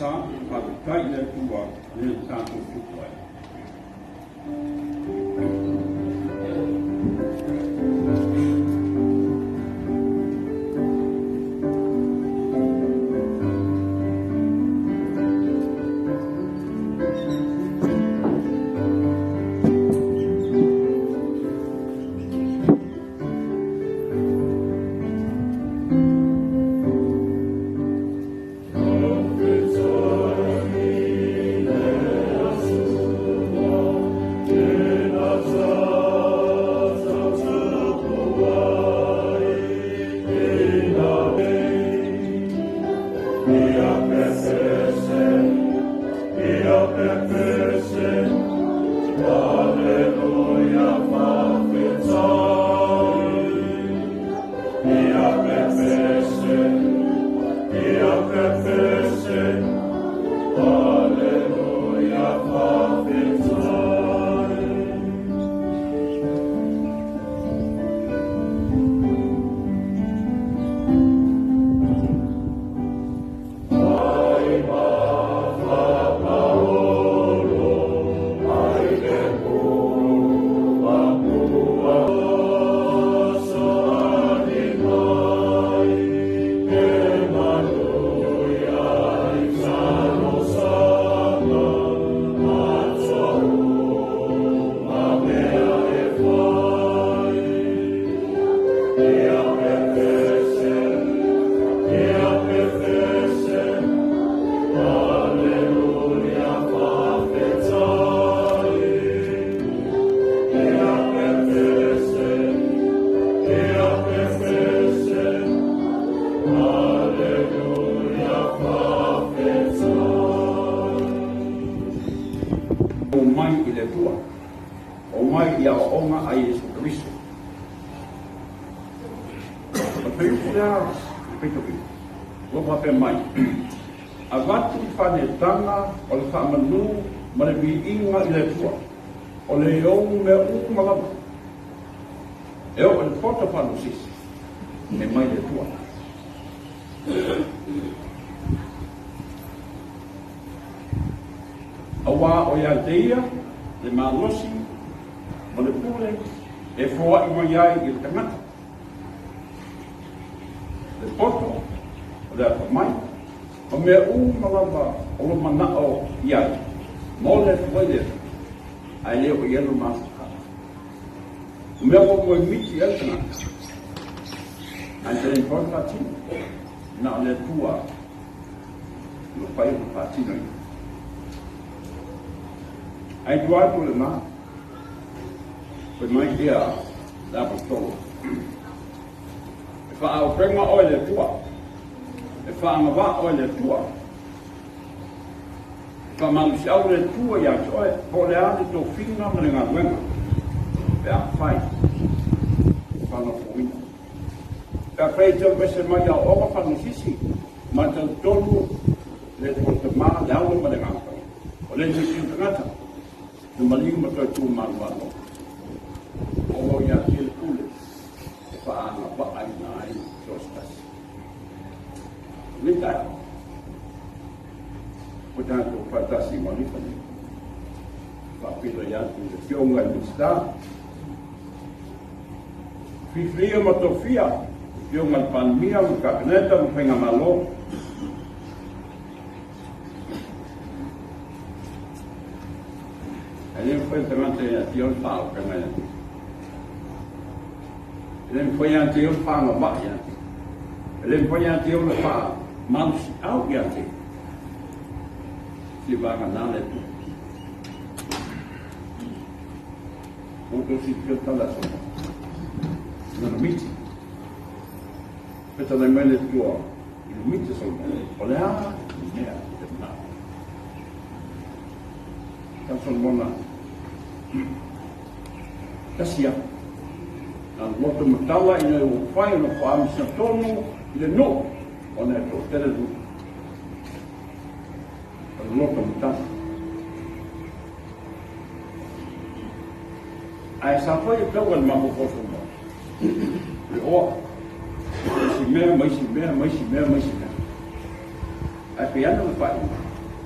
Faafetai i le Atua lea na tatou tupu ai. Omai i le Atua, omai i aoaoga a Iesu Keriso. O le fuaiupu lea e faitauina, ua faapea mai, Avatu le faaneetaga o le faamanu ma le viiga i le Atua, o le ou mea uma lava, e oo i le poto faanosisi, e mai le Atua. Auā o ia te ia le malosi ma le pule e foai mai ai i le tagata, le poto, o le atamai, ma mea uma lava o lo manao i ai, mo le Atua i le Atua, ae le o i ai lo mafaufau. O mea ua moemiti i ai le tagata, ae te le mafai ona faatino, na o le Atua e mafai ona faatinoina. Ae tua atu o lena, fai mai ia le Aposetolo, E faaauupega oe le Atua, e faagavaa oe le Atua, e faamalosiau le Atua ia te oe, po o le a le tofiga ma le galuega pe afai e faanofoina. Pe afai e tau ese mai aoaoga faamasisi ma talitonu le Atua Tama, le Alo ma le Agaga Paia, o le isi tagata na maliu ma toe tu manumalo, o lo ia te le pule e faaagavaaina ai so o se tasi. Lenei taeao, ua tatou faatasi ma Alifa nei. Faafeiloai atu i le Afioga i le Minisita, filifilia ma tofia Afioga i le Palemia ma le Kapeneta ma Faigamalo. Ae le mafai le tagata ia te ia le faaopega ia te ia. E le mafai ia te ia le faagavaa ia te ia. E le mafai ia te ia le faamalosiau ia te ia. Se vagana le Atua. Ua outou silafia le tala a Solomona. Lana miti. Fetalai mai le Atua i le miti a Solomona. O le a le mea e te manao? Tau Solomona, tasi lava. Na loto matala ina ua mafai ona faamasina tonu i le nuu ona e toatele le nuu. O le loto matala. Ae sa fai e tau le mafaufau Solomona. Le oa, isi mea, ma isi mea, ma isi mea, ma isi mea. Ae pei ana le faaiuga.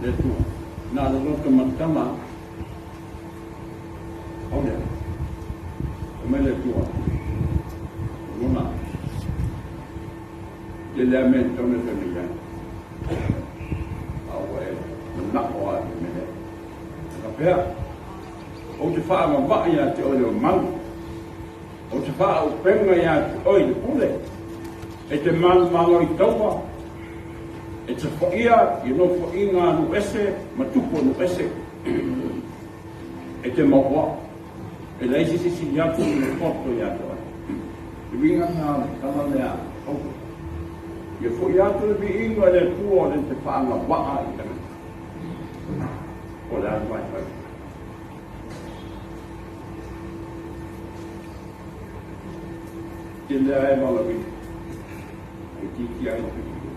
Le Atua, na o le loto matama, pau lea. Fai mai le Atua, Lona, tele lava mea e tatau ona e fai mai ai. A ua e manao lava i le mea lea. E faapea, Ou te faavavaa ia te oe le omau, ou te faaupega ia te oe le pule, e te manumalo i taua, e te foia i nofoaiga a nuu ese ma tupu o nuu ese, e te mauoa, e leai se isi e sili atu i le poto ia te oe. Le uiga lena o le tala lea a Paulo, Ia foi atu le viiga i le Atua o le te faagavaa i tagata. Po o le a le vaivai. Tele lava e valaauina, e itiitia ai le filifilia.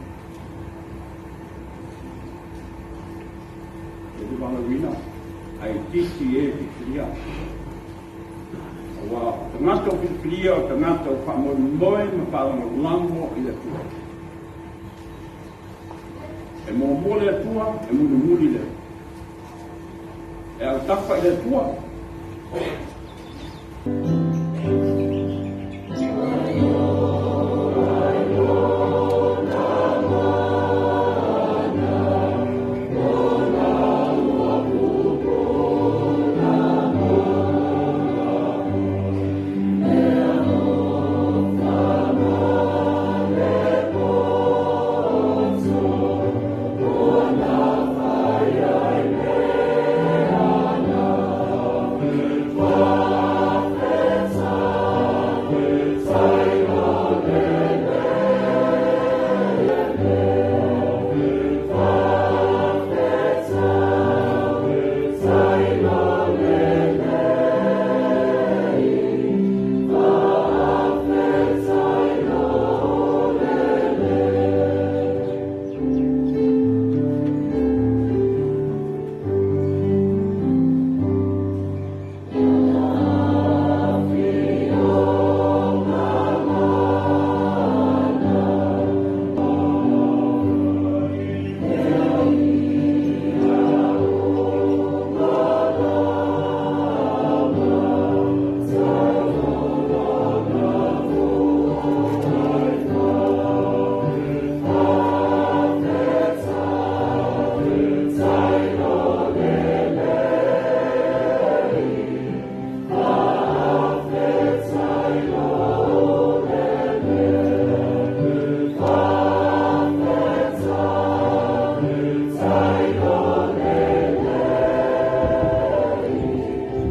Tele valaauina, ae itiiti e filifilia. Aua o tagata o filifilia o tagata o faamoemoe ma faalagolago i le Atua. E muamua le Atua, e mulimuli le Atua. E autafa i le Atua.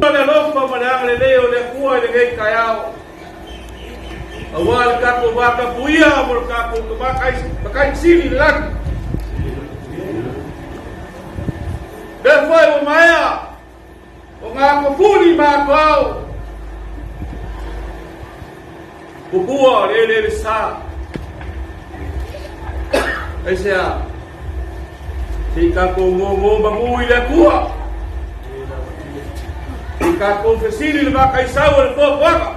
Le alofa ma le agalelei o le Atua i lenei taeao, aua le tatou vatapuia mo le tatou Matai Sili i le lagi. Lea foi ua maea o ngā mafuli ma atoao pupua o le eleele sa. Aisea, se i tatou gogō manu i le Atua, se i tatou fesili i le vakaisau o le foafoaga.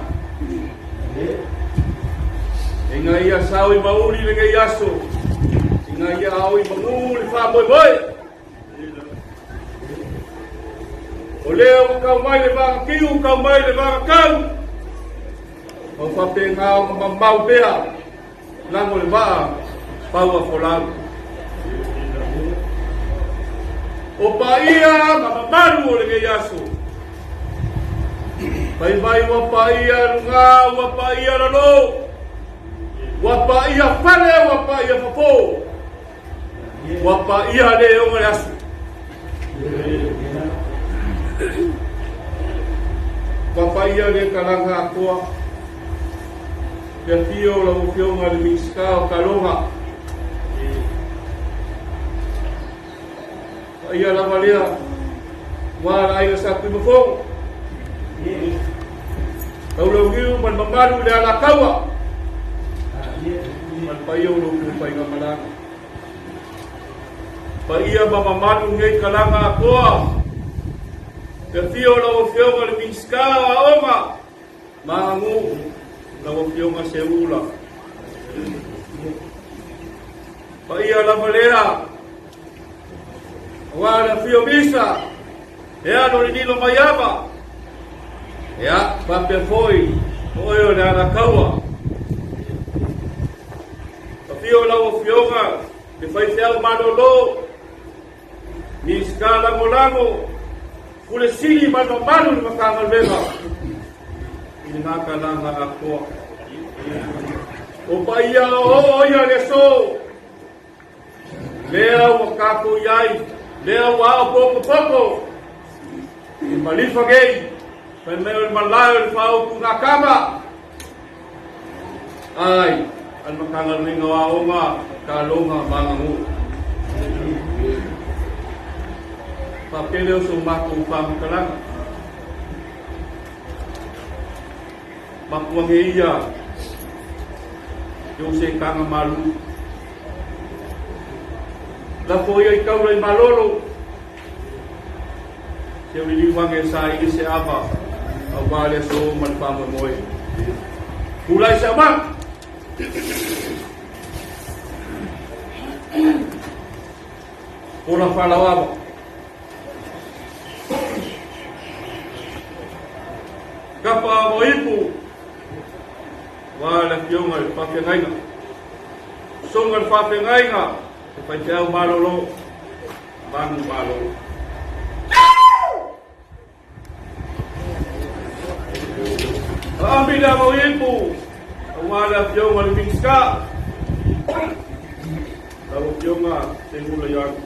Ina ia sao i mauli lenei aso, ina ia ao i manu le faamoemoe. O lea ua tau mai le vagatiu, tau mai le vagatau, ma faapena ona mamau pea lago le vaa paua folau. O paia ma mamalu o lenei aso, fai mai ua paia luga, ua paia lalo, ua paia fale, ua paia fafo. Ua paia le oga le aso. Ua paia le kalaga atoa. Le afio o lau Afioga i le Minisita o Taloga. Paia lava lea, ua le aiga Sa Tuimafono. Taulauniu ma le mamalu i le Alataua. Ma le paia o lo outou faigamalaga. Paia ma mamalu nei kalaga atoa. Le afio o lau Afioga i le Minisita o Aoga ma Aganuu, lau Afioga Seuula. Paia lava lea. Aua le afio o Misa, e alo le Nilo Maiava. Ia, faapea foi o oe o le Alataua. Afio lau Afioga le faifeau malolo, Minisita Lagolago, Pule Sili ma le mamalu i le Matagaluega i lena talaga atoa. O paia oooo ia le aso, lea ua tatou i ai, lea ua ao potopoto i malifa nei, fai mai o le malae o le faaupu gatama. Ai, a le Matagaluega o Aoga, Taaloga ma Aganuu. Faapea lea o so matou faamatalaga. Mapuage ia i ou setaga malu. Lafo ia i taula i malolo, se o liliu ane sa i se ava, aua le aso ma le faamoemoe. Tulai se aumanu! Pola faalauava. Kapa mo ipu, wa le afioga i le faafeagaiga. Soga le faafeagaiga, se faifeau malolo, manu malo. Aami le amo ipu, aua le afioga i le Minisita. Lau afioga Seiula Young.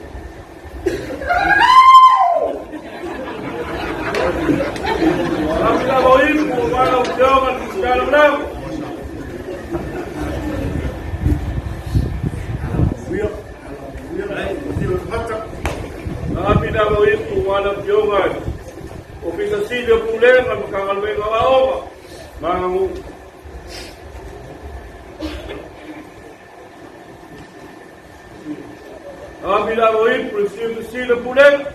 Aami le amo ipu, aua lau afioga i le Minisita Lagolago. Aami le amo ipu, aua lau afioga i le Ofisa Sili o Pulega ma Matagaluega o Aoga ma Aganuu. Aami le amo ipu, le Ofisa Sili o Pulega.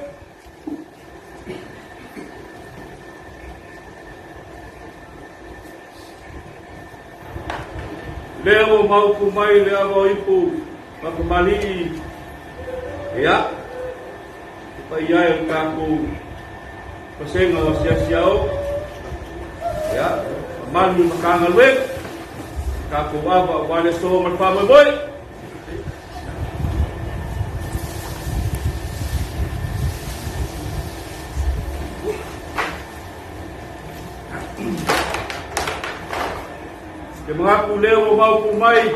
Lea ua maopu mai le ava o ipu ma kamalii, ia, e paia ai o le tatou pasega o asiasi aoga, ia, mamalu i Matagaluega, tatou ava aua le aso ma le faamoemoe. Ke manatu lea ua maopu mai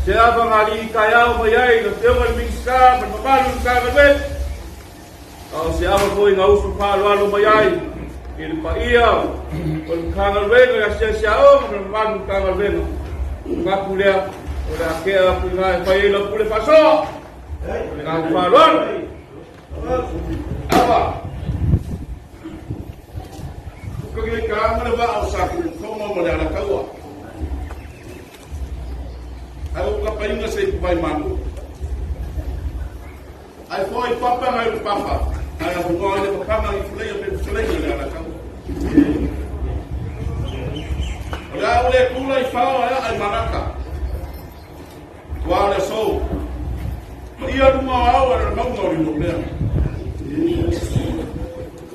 se ava na alii taeao mai ai le Afioga i le Minisita ma le mamalu i le Matagaluega, a o se ava foi na usu faaaloalo mai ai i le paia o le Matagaluega i asiasi aoga ma le mamalu i le Matagaluega. Manatu lea o le a tea atu i ina e fai ai lau pule faasoa. O le agaga faaaloalo. Ava. Uka ke kaanga le waa o sa koma ma le Alataua. Ai o ka painga se i vai manu. Ai foi papa ngai le papa. Ai a hunga le papa i fulei o pe fulei le Alataua. O le au le kula i whao ai ai maraka. Ua le aso. Ma ia luma o ao a le maunga o le mea.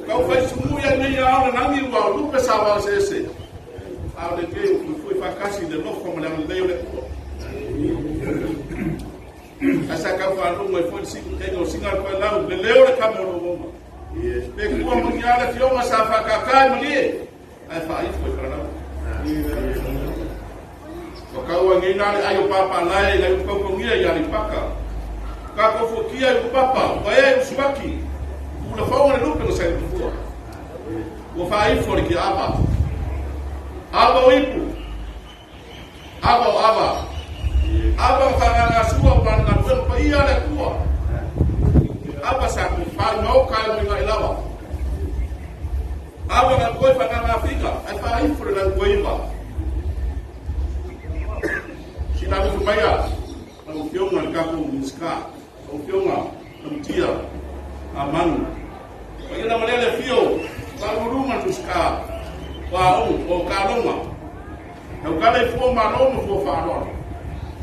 Kau fai sumu ia nei ao le nangi ua o lupe sa wao se ese. Ao le kei o fui whakasi le lofo ma le angalei o le kua. Asa kau whalunga i fo siku tenga o singa le lau le leo le kamo o longa. Pe kua mungi ale fionga sa whakakai malie. Ai whaifo i wharanau. Wa kaua ngei nā le ai o pāpā lae i ukaukaungia i Aleipaka. Ka kofuakia i papa, ua ea i usuaki. Ula whaunga le lupe na sa i tufua. Ua whaifo le ki ava. Ava o ipu. Ava o ava. Ava o whanganga sua o whananga luenga pa ia le kua. Ava sa ku whai mau kai mo inga ilawa. Ava nga koi whanganga fika, ai whaifo le lau koiva. Sina lufu maia, lau fionga le kako miska, lau fionga lau tia, a manu. Pa ina malele fio, ka lulunga miska, wa o o kalonga. Lau kala i fua malo ma fua whaaloalo.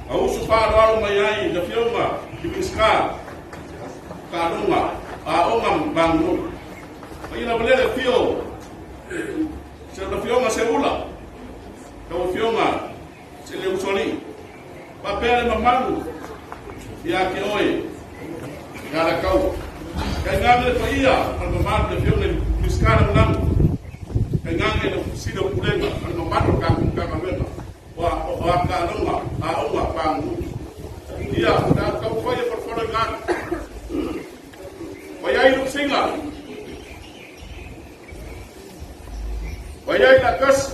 A usu whaaloalo mai ai na fionga i miska. Taaloga, Aoga ma Pagololo. Paia lava lea le afio o le Afioga Seuula, lau Afioga Seleusoalii, faapea le mamalu ia te oe ia Alataua. Tainane le paia ma le mamalu i le Afioga i le Minisita Lagolago, tainane le Ofisa Sili o Pulega ma le mamalu o le tatou Matagaluega o Taaloga, Aoga, Pagololo. Ia, o le a ou taumafai e folafolo i galo. Ua i ai Lusina, ua i ai Lakasi,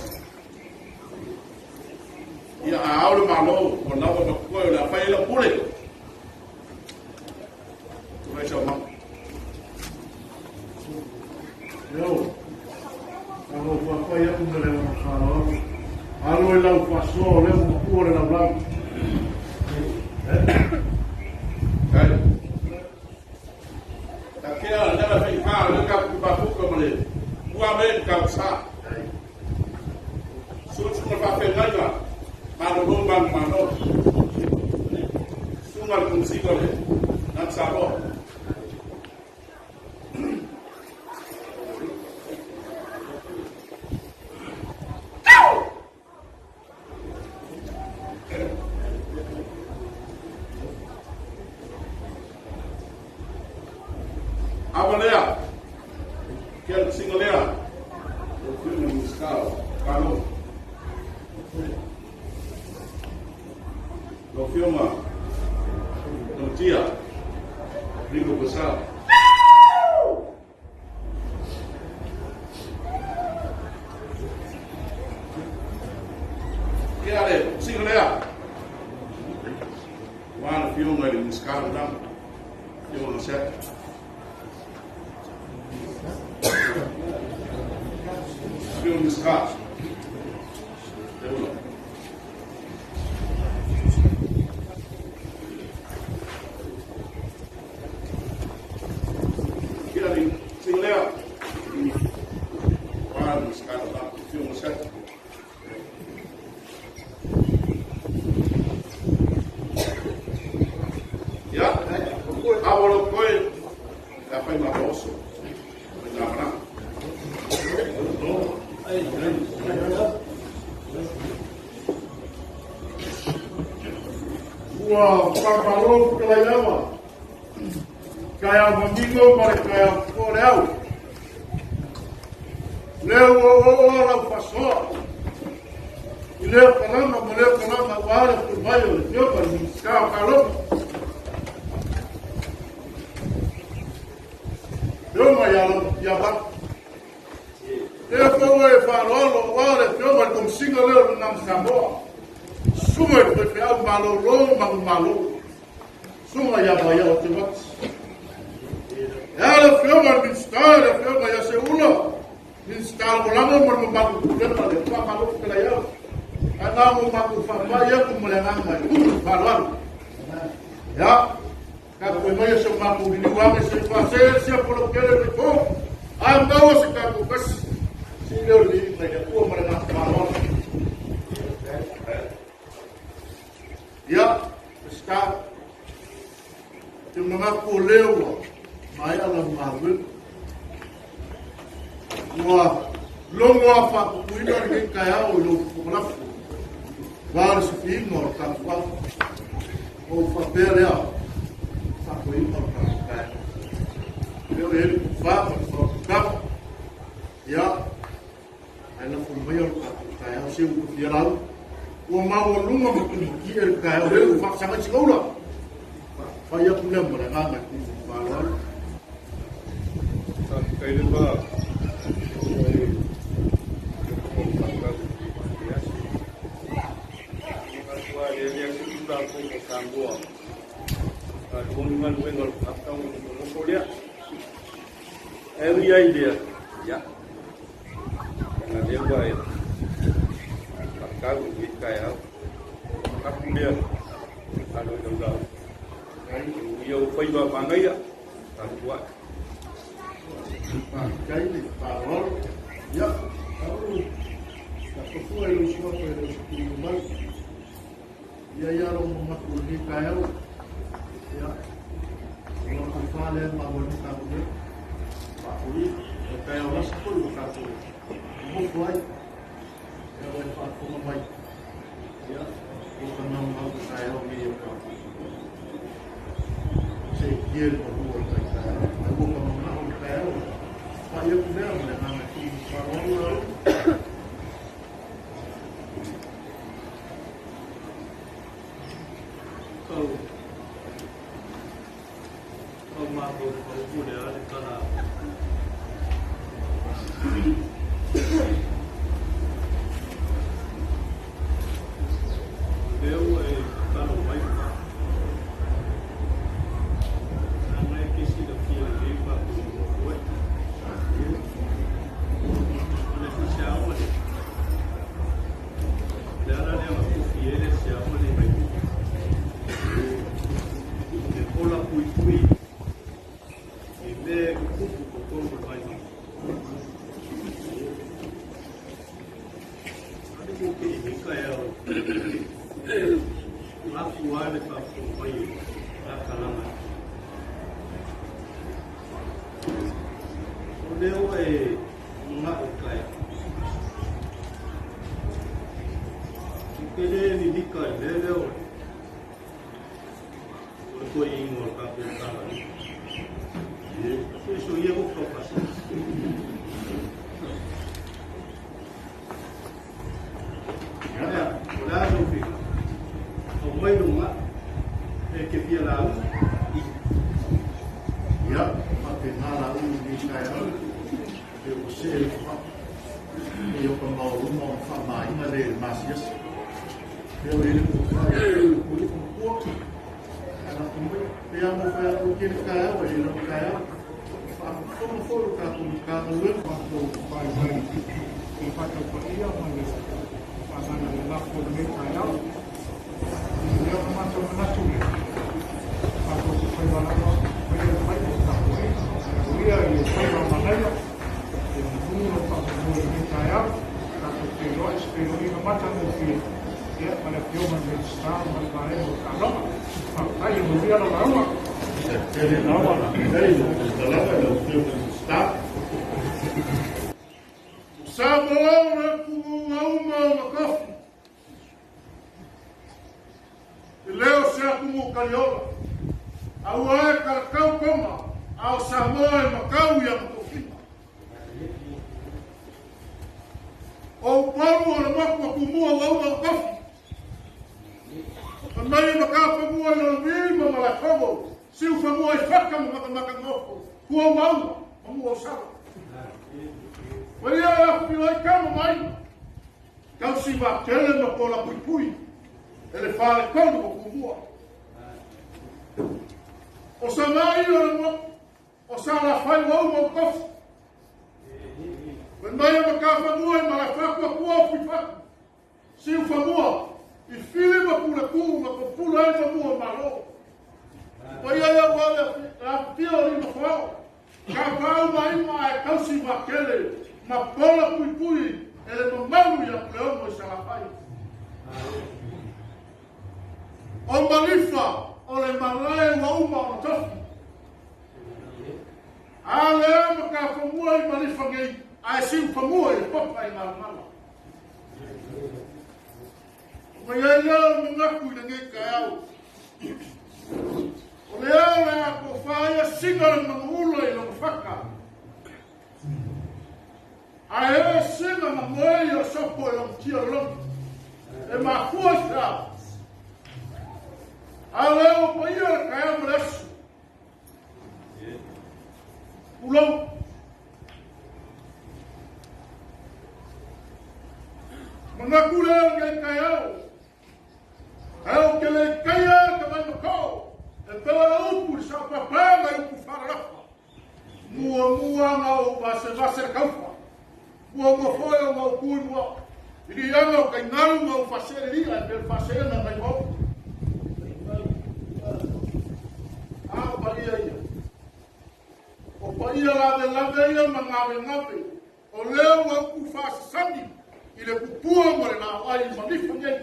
ia a ao le Malo, ua lava ma totoe o le a fai ai lau pule. Tulai sau mama. Io, alo faafai aku ma le ona faaaloalo. Alo i lau faasoa o lea ua matua le laulau. Kai. Takea le ala fai le ka ku mafuka ma le ua me ka sa. Susu ma faafeagaiga, malolo ma malo. Susuga le Komesina o le Nat Samoa. Ava lea, ke le singa lea, o Afioga i le Minisita o Kalo. Lau Afioga Tamatia Ringo Purcell. Ke ale, singa lea. Ua le Afioga i le Minisita Lagolago, Afioga Gaseta. Afioga Minisita. Teula. Ke ale, singa lea. Ua le Minisita Lagolago, Afioga Gaseta. Ia, awa lo koe, le a fai ma oso, mai ngā maranga. Ua faamalo fetalai lava. Kaeao manino ma le kaeao fofo o le au. Lea ua oooo lau faasoa i lea kalama ma lea kalama aua le afio mai o le Afioga i le Minisita o Taaloga. Afioga ia Laumatia Manu. Lea foi ua e faaaloalo aua le Afioga i le Komesina lea o le Nana Samoa. Susuga i le faifeau malolo manumalo. Susuga ia Vaiao Timoti. E a le Afioga i le Minisita, le Afioga ia Seuula, Minisita Lagolago ma le mamalu o Pulega le faamalo fetalai au. Ae na o matou faapai atu ma le agaga e tumu faaaloalo. Ia, tapuai maia se matou liliu ane se i faasee se polokele le po. A maua se tatou kasi. Si leo le viiga i le Atua ma le agaga faaaloalo. Ia, Pesita, te manatu o lea ua maea lau galuega. Ua logo a faapupuina lenei taeao i lou fofoga va le sifiina o le tatou au. Ou faapea lea, faatoina o le tatou taeao. Lea o i ai le tofa ma le faautautaga. Ia, ae lafo maia o le tatou taeao se ua fia lau. Ua maualuga ma tumatie le taeao lea ua faasaga i sikaula. Fai atu lea ma le agaga e tumu faaaloalo. Faafetai lava i le aso. Manatu lava lea lea se Tulafono o Samoa. Faalogo ni galuega o le faatatau o le nofonofo lea. Ae ui ai lea, ia, leaga lea ua e faatau i lenei taeao. Manatu lea, alo i lau lauga. Ia ua faiva manaia, tatou ai. Faafetai le faaaloalo. Ia, taulu, faatofua i lou suafa e le o se tuuina mai. Ia ia lou manatu i lenei taeao. Ia, o la tofa lea e maua ai le Matagaluega. O le taeao lasi foi ua tatou nonofo ai, ia ua e faafofoga mai, ia ua ka naunau i taeao nei o tatou. Seetia i le malu o le tai taeao, ae ua ka manao i le taeao. Pai atu lea ma le agaga e tuu faaaloalo lau. Tau tau mafaufau po o le a le tala o lea ua e tatalo mai ma leaga e te silafia lelei matou nonofo ai. O le asiasiaoga lea, O le ala lea na tofi ai le asiaoga lenei mai tupe e ola puipui i mea e tutupu i totonu o le vaimauga. Ane ua kei nei taeao mafua le faafofoga mai e la kalama. O lea ua e manao i taeao. I te le lilika i le mea lea o le toeaina o le tatou Matagaluega. So ia ko pasi. Ia, o le a sou finagalo? Aumai lou manao e te fia lauga. Ia, faapena la ulu i lenei taeao, pe ua see le faa, e o ka maoluma ona faamaina le i le masiasi. Pe o i le tofa i le ulu matua, ae lafo mai, pe a mo fai atu ke le taeao, e le taeao. Faafofoga foi lo tatou Matagaluega. Matou vaivai i le faataupaia ma le faagaga lelafo o lenei taeao. O lea ua matou manatu le matou te faiva lava faia le faiva o tapuaiga. O ia i le faiva o manaia, ia manu lau faamoemoe i lenei taeao. Tatou feiloai se feiloaiga matagofie, ia ma le Afioga i le Minisita ma le Vaega o Taaloga. Faafetai, ia manuia lau lauga. Tele lava faafetai i lau tautalaga i lau Afioga i le Minisita. O Samoa o le tuuga uma o Matofi. E le o se atunuu taliola. Aua e talatau Tonga, a o Samoa e matau ia Matofiga. O Upolu o le motu o Tumua ua uma Matofi. Fai mai e Matafanua i Lalovi ma Malaefono, Siufanua i Fata ma Matamatagofo, Tuamaua ma Muausala. Ua ia e afifio ai tama ma aiga, tausi vaatele ma pola puipui e le faletolu o Tumua. O Samaia o le motu, o Salafai ua uma o Tofi. Fai mai e Matafanua i Malaefaku atua o Fuifatu, Siufanua, i Fili ma Puletuu na topula ai fanua o Malo. Paia ia ua le afifio o lima foao, kapau ma ima ae tausi vaatele ma pola puipui e le mamalu ia Puleono i Salafai. O Malifa o le malae ua uma ona tofi. A lea Matafanua i Malifa nei ae Siufanua i le papa i Malamala. Mai ai lea o le manatu i lenei taeao. O lea o le a tofa ai a siga le manuula i lona fata. Ae e siga ma moe i o sopo i lona tia lologi. E mafua i se ao. A lea ua paia le taeao ma le aso. Tulou. Manatu lea o lenei taeao. Ae ou te le taia ka mai makao e pele le upu i le saopapa mai upu faalalafa. Muamua na ou vasevase le taufa. Muamua foi ona ou tu i mua i liaga o tainalu ma ou faaselelia e pei o le faaselega nai maota. A o paia ia. O paia lavelave ia ma gavegave, o lea ua upu faasasani i le pupua ma le laoai i malifa nei.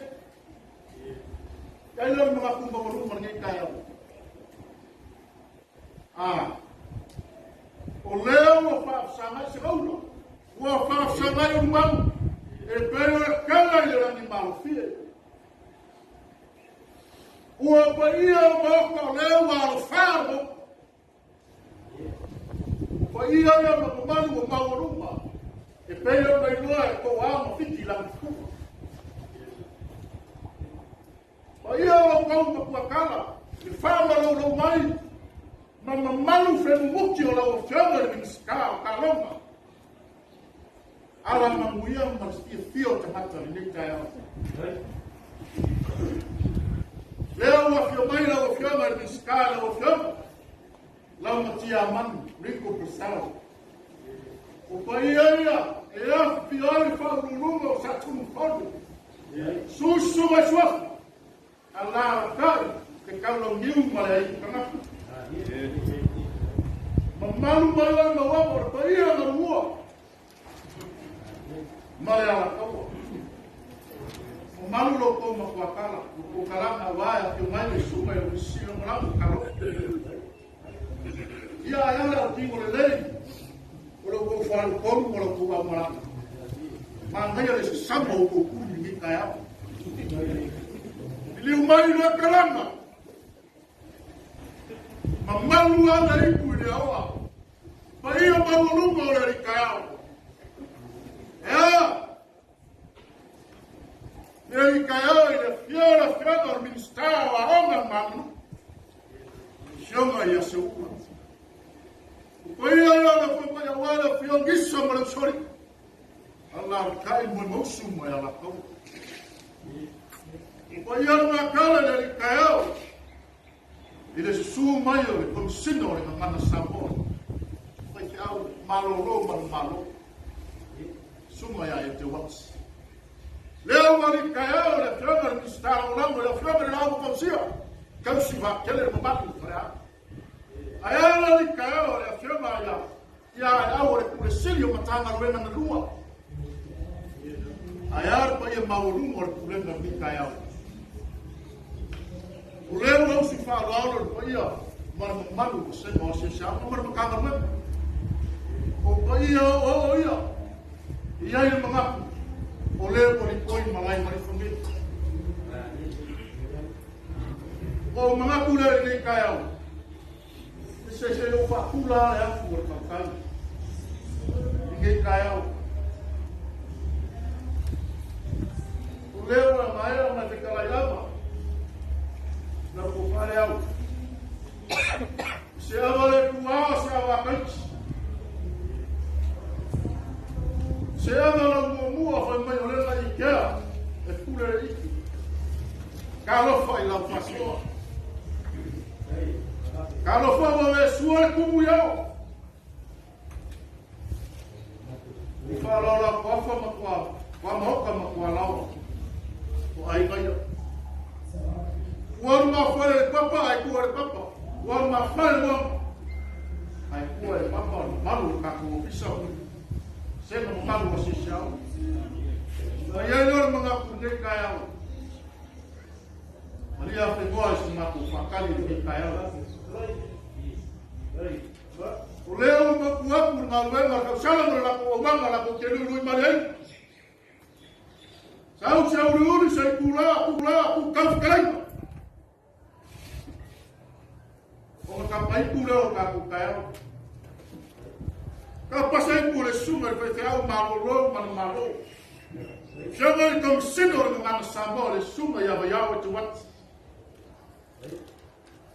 Ia i lea o le manatu maualuga lenei taeao. A o lea ua faafesagai se gaula, ua faafesagai ulumalu, e pei o le kala i le lagi malofie. Ua paia o maoka o lea ua alofā le maoka. O paia ia ma mamalu ua maualuga, e pei ona iloa e toa ma fiti lagituga. Paia o tou matuakala, le faamalolou mai ma mamalu femumuti o lau Afioga i le Minisita o Taaloga, Alamanuia ma le fiafia o tagata i lenei taeao. Lea ua afio mai lau Afioga i le Minisita, lau Afioga Laumatia Manu Rico Purcell. O paia ia e afifio ai le faauluuluga o Satunumafono, susu mai suafa, Alaalatai le kaulauniu ma le aitu tagata. Mamalu mai oe Mauaga o le paia galumua ma le alataua. Mamalu lo tou makuakala, lo tou kalana aua e afio mai le susuga i le Ofisa Lagolago o Kalo. Ia ae a le autino lelei o lo outou faletonu ma lo outou aumalaga. Manaia le sasama o outou tuli i lenei taeao. Liliu mai le kalana. Mamalu ana ipu i le aoa. Paia maualuga o le alii taeao. Ea, le alii taeao i le afio o le afioga o le Minisita o Aoga ma Aganuu. Afioga ia Seuula. O paia ia o le afioga ia aua le afio Gisa ma le Usoli. Alaalatai Moemausu ma le Alataua. O paia le Makala i le alii taeao i le susu mai o le Komisina o le Gagana Samoa, faifeau malolo ma le Malo, susuga ia Eteuati. Lea ua alii taeao le afioga i le Minisita Lagolago i le afioga i le Laau Fausia, tausi vaatele le mamalu o Faleaana. Ae a le alii taeao le afioga ia ia au o le Pule Sili o Matagaluega na lua. Ae a le paia maualuga o le pulega i lenei taeao. O lea ua usi faaaloalo le paia ma le mamalu o Vasega o Asiasiaoga ma le Matagaluega. O paia oooo ia e i ai le manatu o lea ua lipoi malae malifa nei. O manatu lea i lenei taeao, e se se ou faapula le afu o le tautai i lenei taeao. O lea ua maea ona fetalai lava lau tofa le au. Se ava le tuā se ava kaiti. Se ava lau muamua fai mai o lena ikea e pule le iki. Talofa i lau faasoa. Talofa ua le sua le kumu i ao. I whaalaola ko afa ma kua, kua mahoka ma kua laoa. O aiga ia. Ua alu mafale le papa, ai kua le papa. Ua alu mafale le moana. Ai kua le papa o le mamalu o le tatou ofisa. Sega mamalu o sisi au. Ma iai lea o le manatu i lenei taeao. Malia whenua i se matou whakali i lenei taeao. O lea ua mapu atu le galuega a le tausala ma le latou aumaga latou te luilui male ai. Sau se uliuli se itula pula pu tau fetalaiga. O ka paipu lea o tatou taeao. Ka pasa ipu le susuga i le faifeau malolo ma le malo. Fioga i le Komisina o le Gagana Samoa le susuga ia Vaiao Etuati.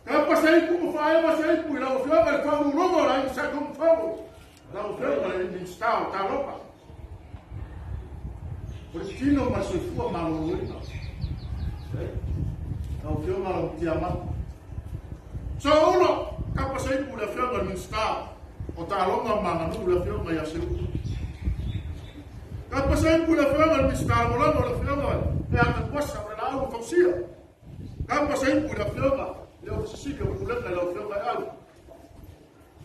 Kapa se ipu ma faaewa se ipu i lau Afioga i le Faauluuluga o le Aiga Sa Tunumafono, lau Afioga i le Minisita o Talofa. O le tino ma le soifua maloloina. Lau Afioga Laumatiamanu. Sooulo, kapa se ipu i le Afioga i le Minisita o Taaloga ma Aganuu, le Afioga ia Seuula. Kapa se ipu i le Afioga i le Minisita Lagolago, le Afioga ia Tapuasa o le Laau Fausia. Kapa se ipu i le Afioga i le Ofisa Sili o Pulega i lau Afioga e Au.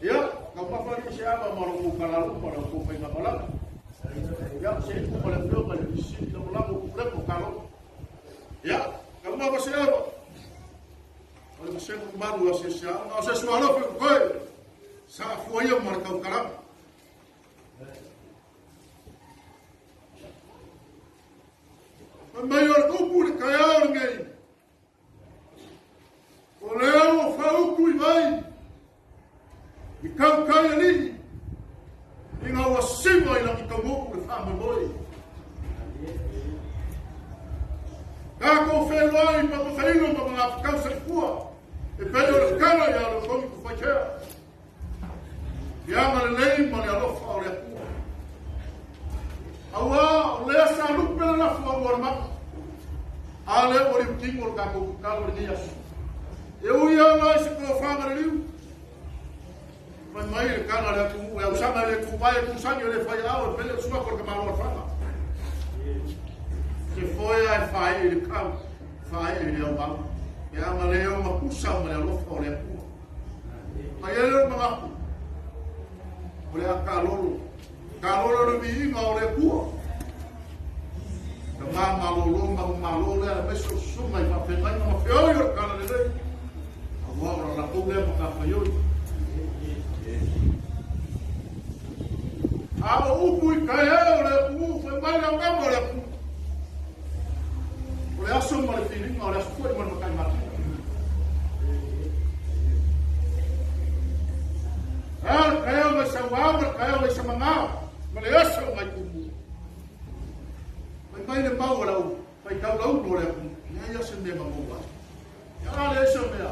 Ia, taumafa alii se ava ma lo outou kalaluma ma lo outou faigamalaga. Ia, se ipu ma le Afioga i le Ofisa Sili Lagolago o Pulega o Talofa. Ia, taumafa se ava. O le vasega mamalu o asiasi aoga, o se sualofa i koe. Sa afua ia ma le tautalaga. Fai mai o le upu i le taeao lenei, o lea ua faautu i vai i tautai alii ina ua siva i lagitamoku le faamoemoe. Tatou feiloai ma Papasaino ma Magafetau Soifua e pei o le tala ia le Togi Tufaitea. Ia agalelei ma le alofa o le Atua. Auā o lea sa lupe le lafo au o le mata. A lea ua liutino le tatou tatalo i lenei aso. E ui lava i se tofaga le liu. Fai mai le tala a le atunuu e ausaga e le tuvae e tusagi e le fai ao e pele o suafa o le tamaloa o le faga. Se foe a e faaee i le kau, faaee i le aumau. E agalelei au ma pusa ma le alofa o le Atua. Mai ai lea o le manatu, o le a kalolo, kalolo le viiga o le Atua. Tama malolo manumalo lea aemaise o susuga i faafeagaiga ma feoi o le Talalelei, aua o la latou lea matafaioi. A o upu i taeao o le atunuu, fai mai le augama o le atunuu. O le aso ma le filiga, o le aso foi ma le matai matina. A le taeao mai Sauao ma le taeao mai Samagao ma le aso mai Tumua. Fai mai le mau a lau faitau laulu o le atunuu, leai lava se mea na maua ai. Ia a leai se mea,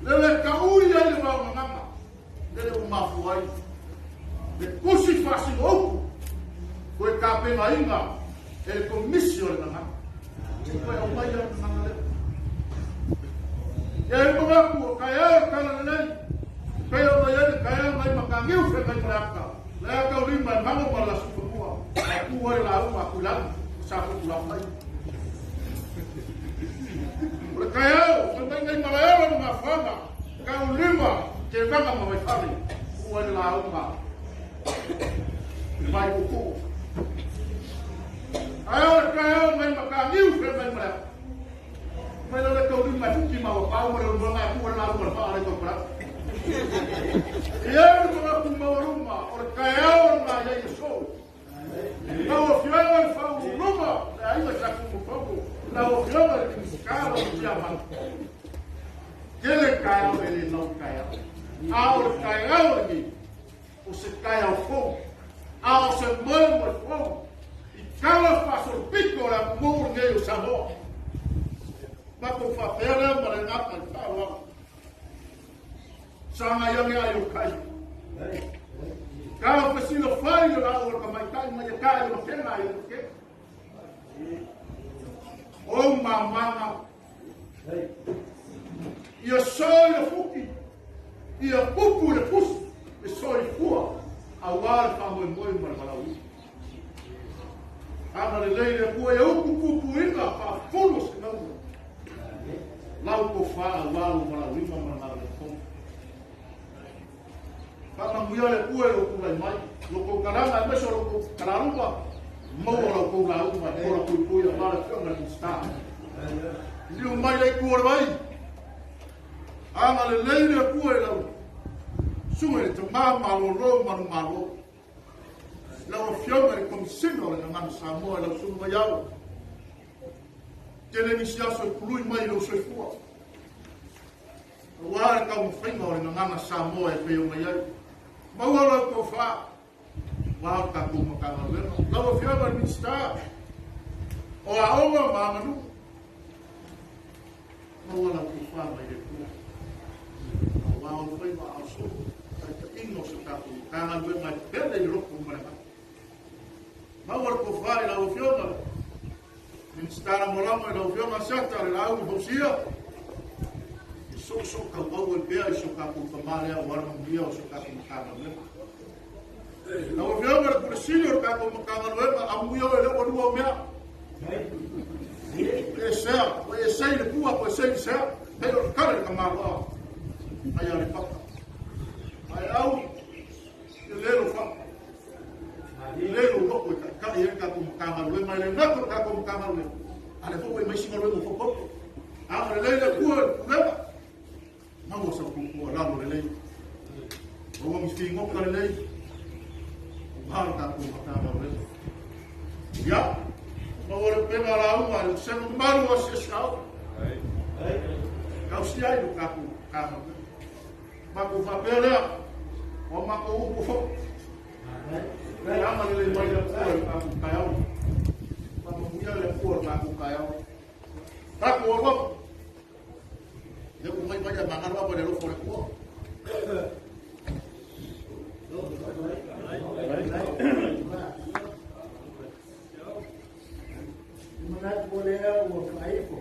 lele taui ai le vaogagaga, lele ua mafua ai le tusi faasino upu toe tapenaina e le Komisi o le Gagana. Se toe aumai le gagana lea. Ia e manatu o taeao le talalelei, pei ona i ai le taeao nai Mataniu Feagai ma le Ata, le ata o lima e mago ma le asu fanua, a tu ai le lauga a Tuilagi, o sa Fotulafai. O le taeao, fai mai nai Malaeola ma Mafuanga, Taulima, Tevaga ma Vaifale, tu ai le lauga i Vaituutuu. Ae o le taeao mai Mataniu Feagai ma le Ata, mai le taulima e futi ma ua pau ma le uluaga e tu ai le lauga le faa le taupalau. E ai le manatu maualuga o le taeao lena i ai aso. Lau Afioga i le Faauluuluga o le Aiga Sa Tunumafono, lau Afioga i le Minisita o le Tiamanu, tele taeao e le lau taeao, a o le taeao lenei, o se taeao fou, a o se moemoe fou, i tala faasolopito o le atunuu lenei o Samoa. Matou faapea lea ma le agaga i le faaaloalo. Sagai ane ai o kai. Ka fesilo fai le lau o le tamaitai mai e kai o tena ai o ke. O mamanga. Ia soi le fuki. Ia pupu le pusi. Le soifua. Aua le faamoemoe ma le valaauina. Agalelei le Atua ia upu puipuiga faafulu o se gauga. Lau tofa aua lou valaauina ma le galuega. Faamanuia le Atua i lou tulai mai, lo tou talaga aemaise o lo tou talaluga, maua la outou lauga e ola puipui aua le Afioga i le Minisita. Liliu mai le itu o le vai. Agalelei le Atua i lau susuga i le tama malolo manumalo. Lau Afioga i le Komisina o le Gagana Samoa i lau susuga Vaiao, tele nisi aso e pului mai i lou soifua, aua le taumafaiga o le Gagana Samoa e pei ona i ai. Maua lau tofa, aua o le tatou Matagaluega. Lau Afioga i le Minisita o Aoga ma Aganuu, Maua lau tofa mai le Atua. Aua o faiva a o soo, taitaiga o se tatou Matagaluega e pele i le loto ma le agaga. Maua le tofa i lau Afioga, Minisita Lagolago i lau Afioga Asiata, le Laau na Fausia, e soosoo tauau ai pea i si o tatou tama lea aua le manuia o si o tatou Matagaluega. Lau Afioga i le Pule Sili o le tatou Matagaluega, amuia oe lea ua lua au mea. E sea, ua e sei le pua, ua e sei le sea, pei o le kale le tamaloa mai Aleipata. Ae au, e le lou faa, e le lou loto e taitai ai le tatou Matagaluega, e le gata o le tatou Matagaluega, a o lea foi ua i mai isi galuega ua faaopoopo. Agalelei le Atua i le pulega, maua sau tuatualalo lelei. figota lelei aua le tatou Matagaluega. Ia, maua le upega lauga i le vasega mamalu o asiasi aoga e tausia ai le tatou Matagaluega. Matou faapea lea, o matou upu foi. Ia agalelei mai le Atua i le tatou taeao. Faamanuia le Atua i le tatou taeao. Tatou alu atu. Lea ua mai mai a magalo ava le alofa o le Atua. Manatu o lea ua faaifo,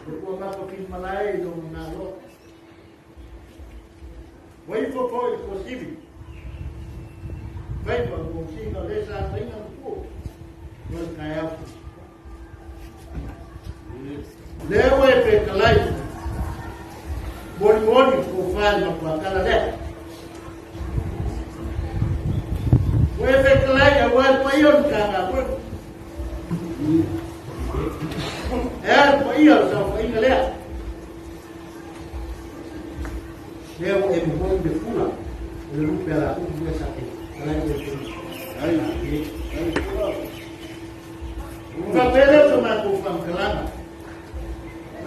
le ua mapafili malae i lona naloa. Ua ifo foi i le tuasivi, faiva ua usiga o lea sa faiga ma tua, o le taeao. Lea ua e fetalai, molimoli tofa i le matuakala lea. Ua e fetalai aua le paia o le Matagaluega. E a le paia o le saofaiga lea. Lea ua e momoli le fula o le lupe a latou lea sa e fetalai oe ai. Faapea lea o se matou faamatalaga,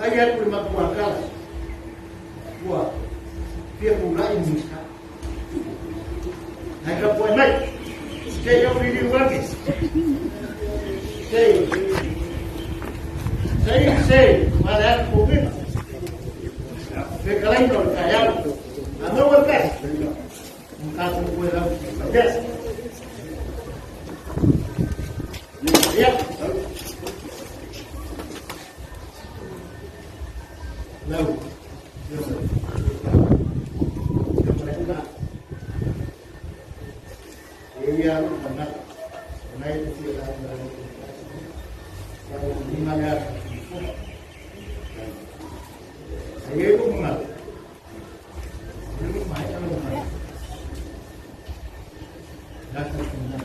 ai atu le matuakala ua fia tulai Minisita. Ae tapuai mai, se i au liliu ane, se i se ma le atu kouina, fetalaiga o le taeao, a maua le tasi, ma tatou koe lau. Yes. Ia. Lau. Ia lu mana. Nai te tia la na. Lau ni ma ya. Ai lu mana. Lu mai lu mana. Na ta na.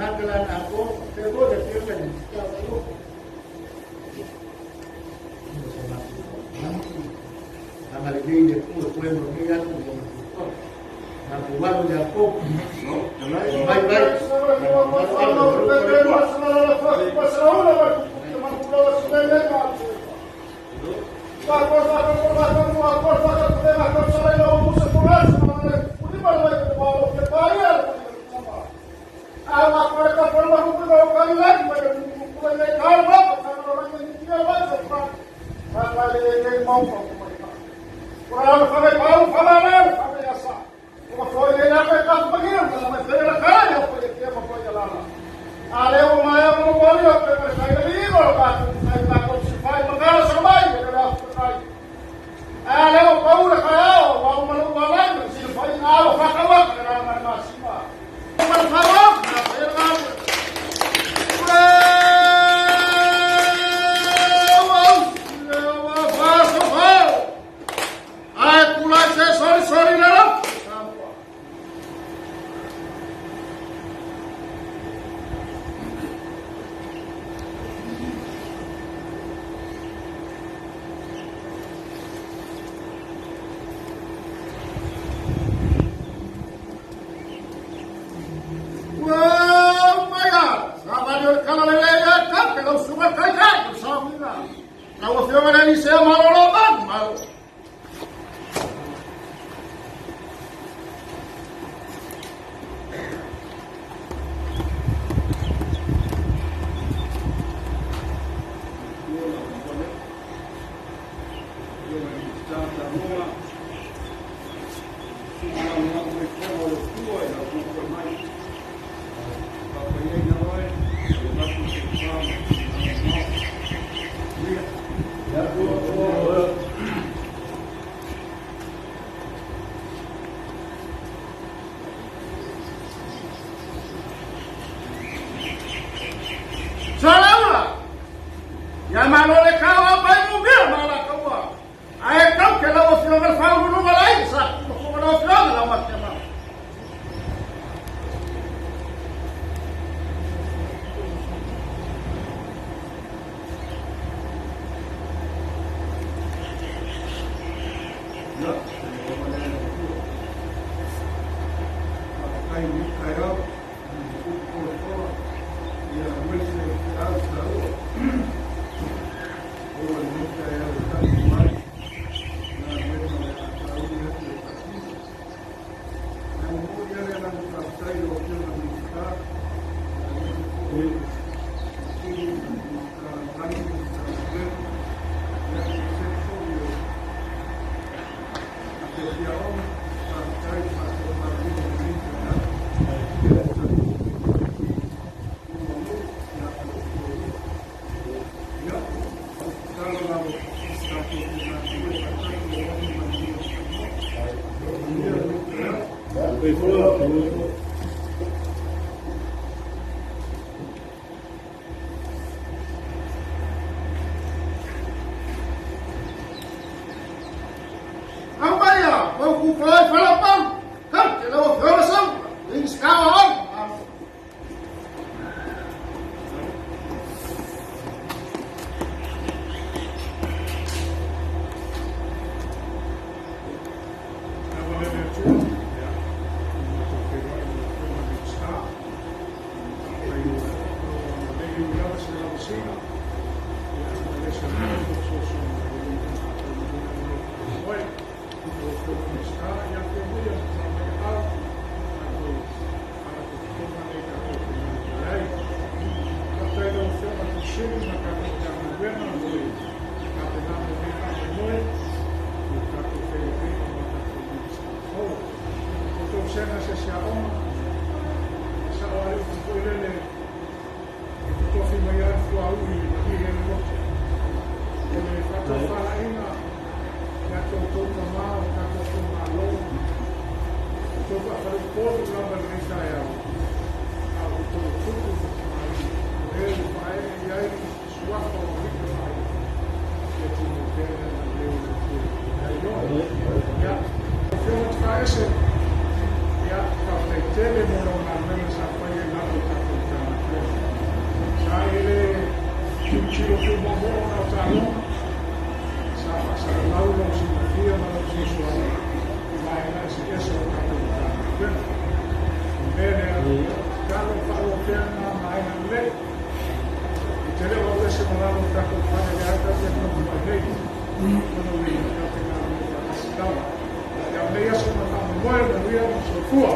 agaga la na atoa, faapea foi le Afioga i le Minisita o Faleopo. Ia o se matou faamalamalamaaga, agalelei le Atua e toe mo lenei aso i Lona fuafuaga. Matou alo ia outou. Mai mai. Lau Afioga i le Elisea Malolo Malo. Salaula! Ia malo le kau a pai mumia ma la kaua. Ae kau ke lau afioga le faauluuluga la aiga sa tumafoga lau afioga lau matiama. Ia, Faafetai i taeao, i upu toatoa, ia aemaise o feau taua. Oua lenei taeao e tasi mai, galuega o le a tauli atu e faatino. Ae momoli lava le agaga faafetai i lau Afioga i le Minisita, aemaise foi o le Sui Minisita Lagolago ma le Matagaluega, ia aemaise foi o Asiasi aoga, faafetai le faatoafalina i lenei taeao. Ia o tatou poloketi uma nuu, ia o lo o toalua. Ia, o le tatalo lava tatou te galulue faatasi aua le manuia o Samoa. Manuia lenei taeao. Aumaia, pau kukulai falapau, kau te lau afioga sau, Minisita o Aoga. Lava le Atua, ia, ua matou feiloai i lau Afioga i le Minisita, afai ua le ui lava se lavasiga, ia, ma le se mea ua fesoasoani mai ai i matou i luga o lou faamoemoe. Lau Afioga i le Minisita, ia afio mai ia tatala mai aao, tatou Faalapotopotoga nei tatou te galulue ai. Faafetai i lau Afioga i le Ofisa Sili ma le tatou Matagaluega mo le tapenaga o lenei faamoemoe i le tatou feiloaiga ma le tatou Minisita fou. O tou sega asiasi aoga, e sao lava le upu foi lele e totofi mai lava le fuaui i le malie le loto. O le faatofalaiga ia outou tama o tatou itumalo, outou faafaleupolu lava i lenei taeao, a o outou o tupu ma tamalii, o e ua faaee i ai suafa o alii ma faaiga, ia tumau pea le agalelei o le Atua i ai loa. Ia, lau Afioga Tafaese, ia, faafetai tele. pea na maega lelei. E te le o ese ma lalo o tatou fale le ata ia noho mai nei. Ona ui ka te ngā mea whakasi lava. Ia o nei aso ma faamoemoe, manuia ma soifua.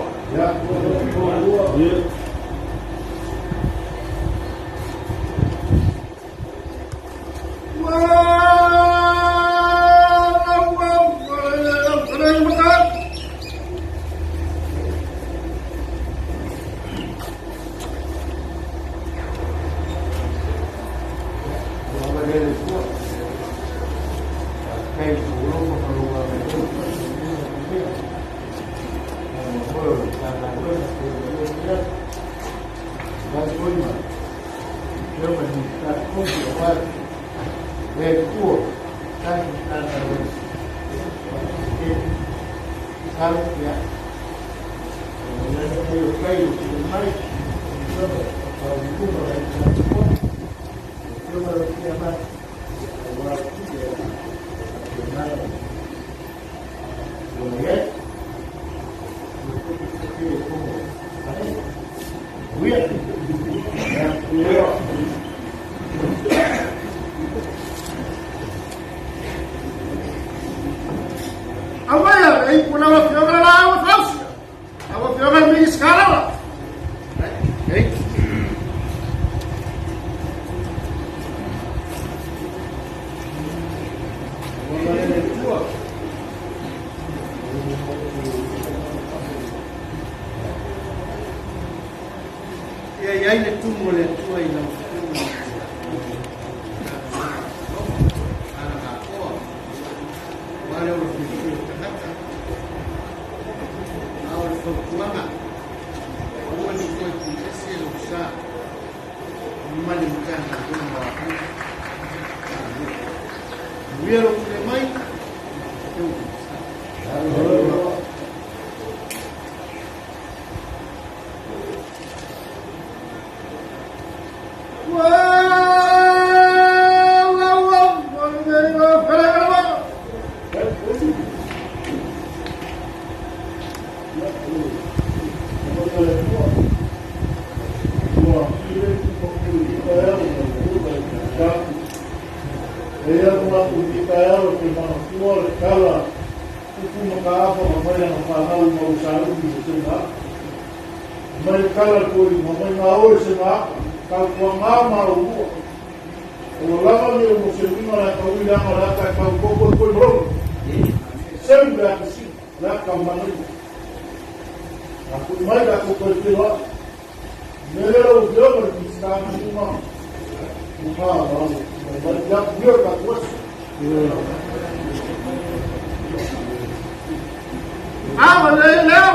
Aumaia e ipu lau Afioga le laau e fausia. Lau Afioga le Minisita lava. Ia i ai le tumu o le Atua i lau Afioga i le Alagaoa, aua le ola fuifui o tagata. A o le fautuaga, aua ne i toe tuuese lou sa ma le Matagaluega o Aoga. Manuia lou tulai mai, lau Afioga. Mai kala koi, ma mai ngā oe se ngā aka, kau kua ngā mā o ua. O la lava ni o mo se uiga la ka ui langa la ka kau koko koi morogo. Seu le aka si, le aka manui. A kui mai la ko koi te wa. Mele lau fioga le pista ma uma. Uma ma ma ya mio ka kuasi. Ava le leo.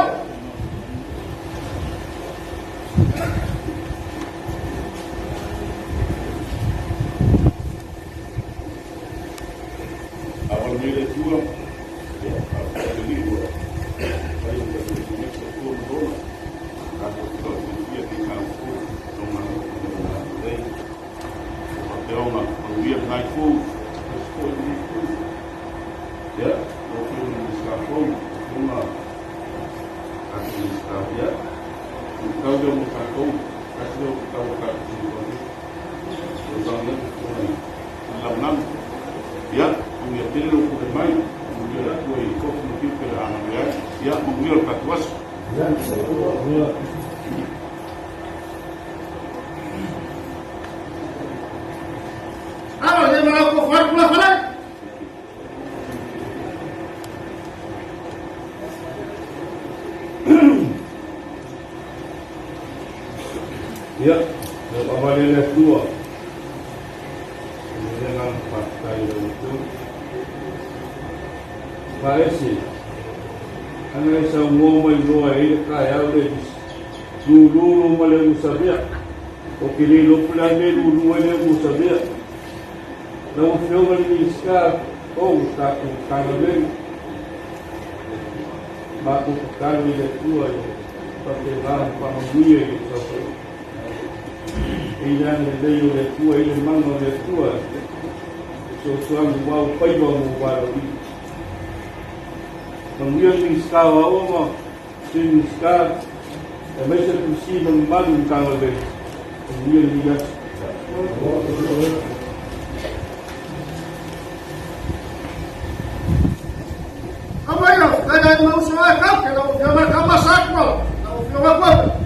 Awa nei le Atua, ia, a o le alii ua fai le tatou connection tua ma lona, tatou tautuia te kau fou, tonga o le lelei. O faapea ona manuia lena itu, aemaise foi lenei itu. Ia, lau Afioga i le Minisita fou, afioga tatou Minisita, ia, o le tau lea mo tatou, tasi lea o tatau a tatou sui O le tulaga i lagolago. Ia, manuia tele lou pule mai, manuia le Atua i tofi ma tiute o le a galue ai. Ia, manuia lo tatou aso. Ava le ma lau ko fai kula fale. Ia, lau avale le Atua. E le agaga faafetai i lau Afioga. Faese, ana e saunoa mai loa e ai le taeao le lulu ma le umusavea. O ke le iloa po o le a le mea e lulu ai le umusavea. Lau Afioga i le Minisita o le tatou Matagaluega, matou tatalo i le Atua ia faapena ona faamanuia i le saofaiga. E i le agalelei o le Atua, e i le mana o le Atua, e fesoasoani aua ua faiva mo valaauina. Manuia le Minisita o Aoga, Sui Minisita, Aemaise le Pule Sili ma le mamalu i le Matagaluega. Manuia lenei aso. Aumai au, tai ai ma uso ai kau, ke lau afioga i kau masa atu au, lau afioga koe.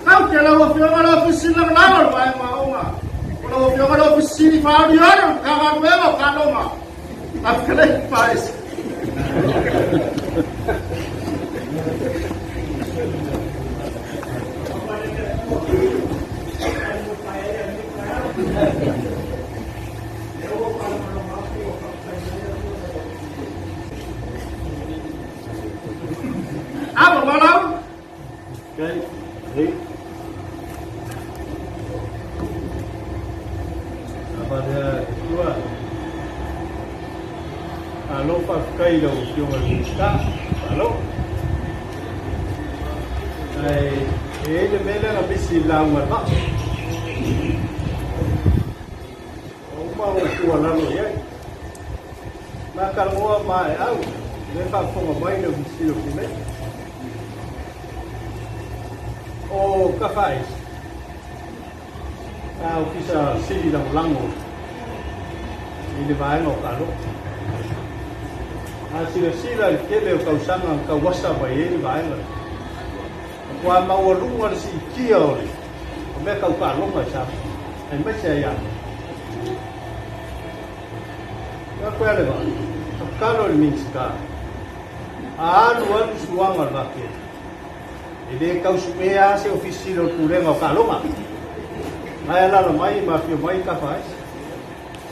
Kau te lau afioga le Ofisa Sili Lagolago o le Vaega Aoga, o lau afioga le Ofisa Sili Faaolioli o le Matagaluega o Taaloga, Afikalei Faese. Ava Malau. Okay. Hey. Ava lea e tua. Alo faafetai i lau Afioga i le Minisita. Malo. Ae e i ai le mea lea na misi i le lauga a le vaa. Ua uma ou tuualalo i ai. Ma talanoa maeau, lea e faafofoga mai le Ofisa Sili o Pulega. O Tafaese, sa Ofisa Sili Lagolago i le vaega o Kaloa. A silasila i le tele o tausaga na tauasa mai ai le vaega lea, matua maualuga le siitia o le mea tau taaloga i Samoa, aemaise ai ia Ia koe a le vaa, tatalo i le Minisita, a alu alu suaga o le vaa e le tau suea lava se Ofisa Sili o le Pulega o Taaloga. Ae alaala mai ma afio mai Tafaese.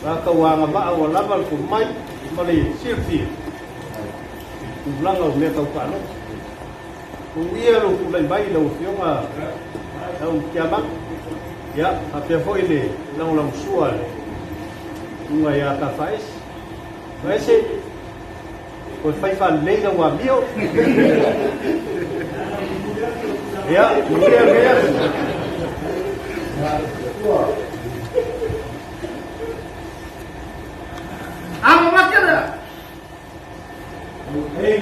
Sa tau agavaa ua lava le tomai ma le silafia i le tulaga o mea tau taaloga. Tuia lou tulai mai i lau Afioga lau Tiamanu, ia, faapea foi le lagolagosua a le Susuga ia Tafaese. Tafaese, toe fai faalelei lau amio. Ia, manuia lenei aso. Ava Makena. Hey.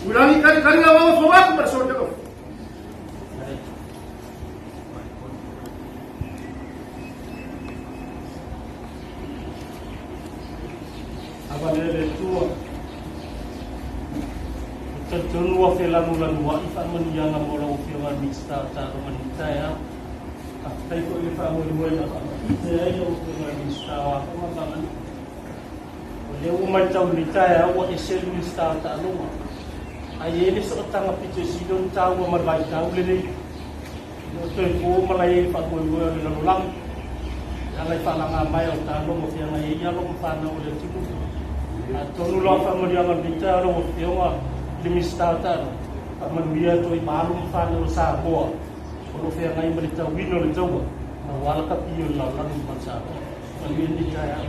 Ulangi kali kali la wao fo wako ma so te Ava le le Atua, e talitonu ua felanulanua'i faamanuiaga mo lau Afioga i le Minisita o Taaloga i lenei taeao. Faafetai foi i le faamoemoe na faamaite ai lau Afioga i le Minisita o Aoga ma Aganuu. O lea ua matau i lenei taeao ua ese le Minisita o Taaloga, ae i ai le sootaga pito i sili ona taua ma le vaitau lenei. E le o toe po ma la i ai le faamoemoe o le lalolagi e ala i faalaga mai o taaloga o feagai ai alo ma fanau o le atunuu. Atonu la o faamanuiaga o lenei taeao lau Afioga i le Minisita o Taaloga, faamanuia atu ai ma alo ma fanau o Samoa o lo o feagai ma le tauina o le taua aua la kapi o le lalolagi ma Samoa. Manuia lenei taeao.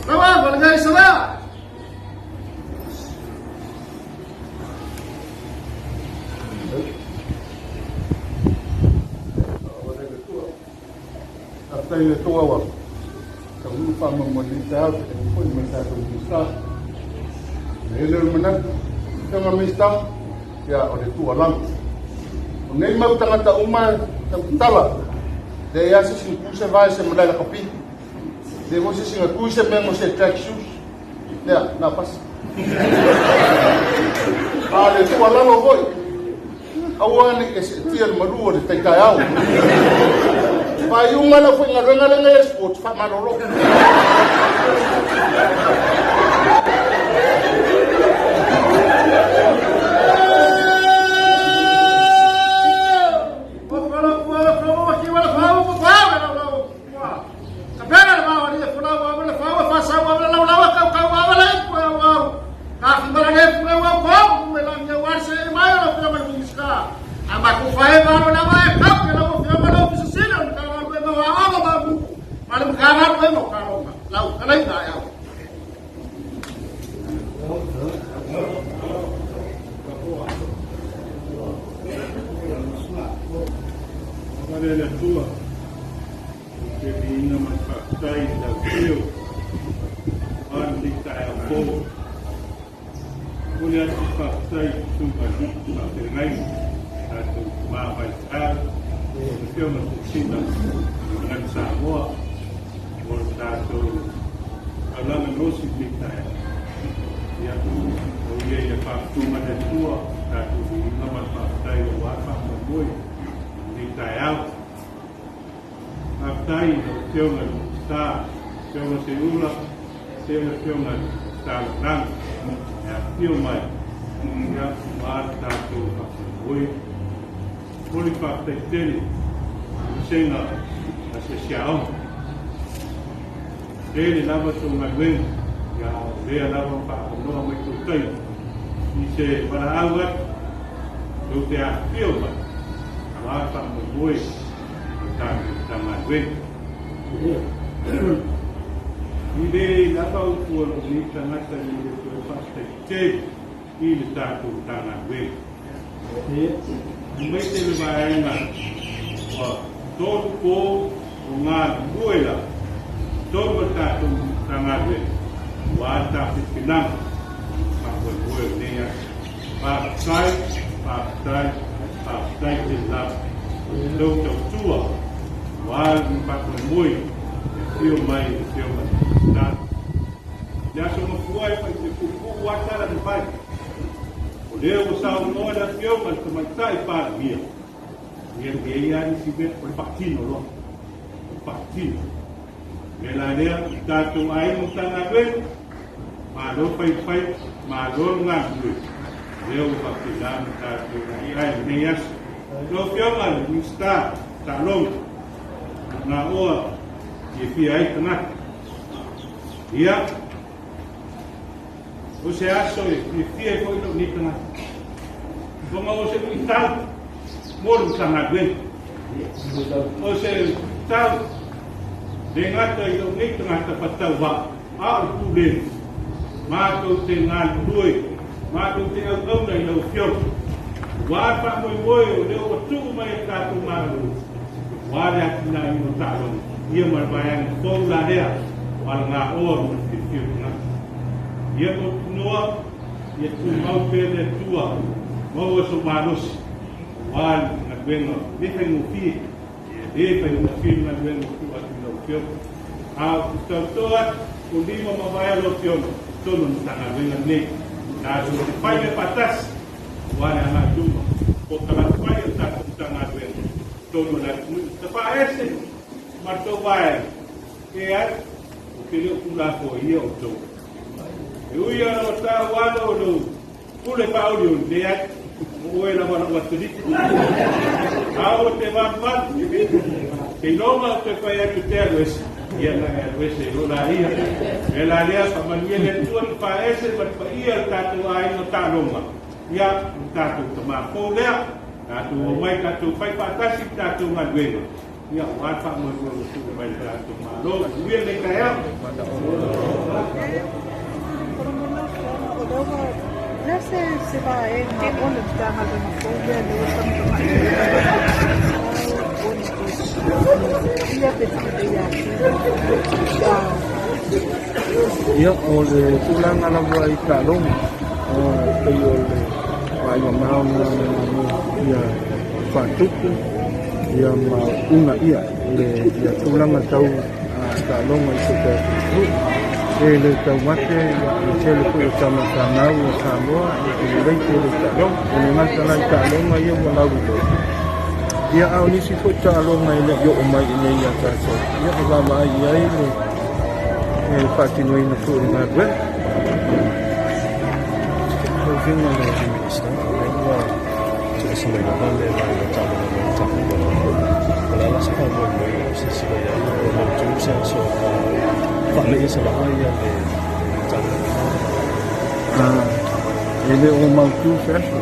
Lawa, wala sa Faafetai i le Atua ua taunuu faamoemoe i lenei taeao te foi ma le tatou Minisita. E le o le manatu, Afioga Minisita, ia o le tuualalo. O nei mau tagata uma tau leai lava se isi na tu se vae se malae lakapi. Leai foi se isi na tu se mea no se track shoes. Lea, na pasi. A le tuualalo foi, aua ne i e seetia le malu o le tai taeao. Faaiuga lau faigaluega lea na i le sports, faamalolo. Ava le Atua, ou te viiga ma le faafetai i lau afio a lenei taeao fou. Momoli atu le faafetai i le Susuga i le Faafeagaiga, tatou tama vaifeau, le Afioga Toesina o le Lagi Samoa, mo le tatou taulaga gaosi i lenei taeao. Ia, o ia ia faafetoga le Atua, tatou viiga ma le faafetai aua le faamoemoe i lenei taeao. Faafetai i lau Afioga i le Minisita, Afioga Seiula, faapea le Afioga i le Minisita Lagolago e afifio mai ia aua le tatou faamoemoe. Momoli faafetai tele i le vasega a Asiasi Aoga. Tele lava tou galuega ia a o lea lava ma faavanoa mai tou taimi i se valaau atu tou te afifio mai aua le faamoemoe o le tatou Matagaluega. I le lava upu a lou nei tagata i le toe faafetai tele i le tatou Matagaluega. Aemaise le vaega ua tolu po o galulue lava i totonu o le tatou Matagaluega aua le tapenapenaga o le faamoemoe o lenei aso. Faafetai, faafetai, faafetai tele lava i tou tautua aua le faamoemoe e afio mai le Afioga i le Minisita. I le aso mafua e fai te puupuu. pupuu lava tala na fai. O lea ua saunoa le Afioga i le Tamaitai Palemia, ia e i ai lava nisi mea o le faatino loa, o le faatino. O le mea la lea, i tatou aiga Matagaluega, malo faifai, malo le galulue, o lea ua faapena ona tatou ai i lenei aso. Lau Afioga i le Minisita o Taaloga, Lugaoa fiafia ai tagata. Ia, o se aso e fiafia ai foi lou nei tagata. Ona o se luitau mo le Matagaluega. O se luitau le gata i lou nei tagata faatauvaa, a o le Pulega, matou te galulue, matou te auauna i lau Afioga. Aua le faamoemoe o lea ua tuu mai e le tatou Malo, aua le atinaeina o taaloga, ia ma le vaeaga fou la lea o alagaoa mo le fiafia o tagata. Ia mautinoa, ia tumau pea le Atua, maua sou malosi, aua le galuega le faigofie. E le faigofie le galuega ua tuu atu i lau Afioga. A ou te tauto atu, o lima mavae a lau Afioga i totonu o le Matagaluega lenei. Tatou te fai mea faatasi aua le agai i luma o talafatai o le tatou Matagaluega i totonu o le atunuu. Tafaese ma le tou vaega, e ai, ou te le o tulafoaia outou. E ui ona ua taua alo o lou Pule faaolioli, leai, o oe lava lou atalii. A ua te valuvalu, seiloga ou te fai atu e te alu ese, ia na e alu ese ai loa laia. O le mea la lea, faamanuia le Atua i le faaese ma le paia o le tatou aiga o taaloga, ia, o le tatou tama fou lea, tatou omai tatou fai faatasi le tatou galuega, ia, aua le faamoemoe ua tuu mai i le tatou Malo. Manuia lenei taeao. Ia, o le tulaga lava i taaloga, pei o le vaaiga mamao lena ia faatupu ia ma uunaia le ia tulaga tau taaloga i se tatou atunuu. E le taumate le tele foi o tama fanau o Samoa e lelei tele i taaloga. E le gata la i taaloga ia ua lauiloa, ia a o nisi foi taaloga e le i oo mai i inei ia tatou, ia e vaavaai i ai le faatinoina foi o le galuega. Lau Afioga i le Minisita, o lea ua tuuese mai lava le vaega taaloga mai le tatou Malo. O le a la se faamoemoe o silasila i ai ua mautu se aso faameia se vaa ia le Matagaluega? E le o mautu se aso,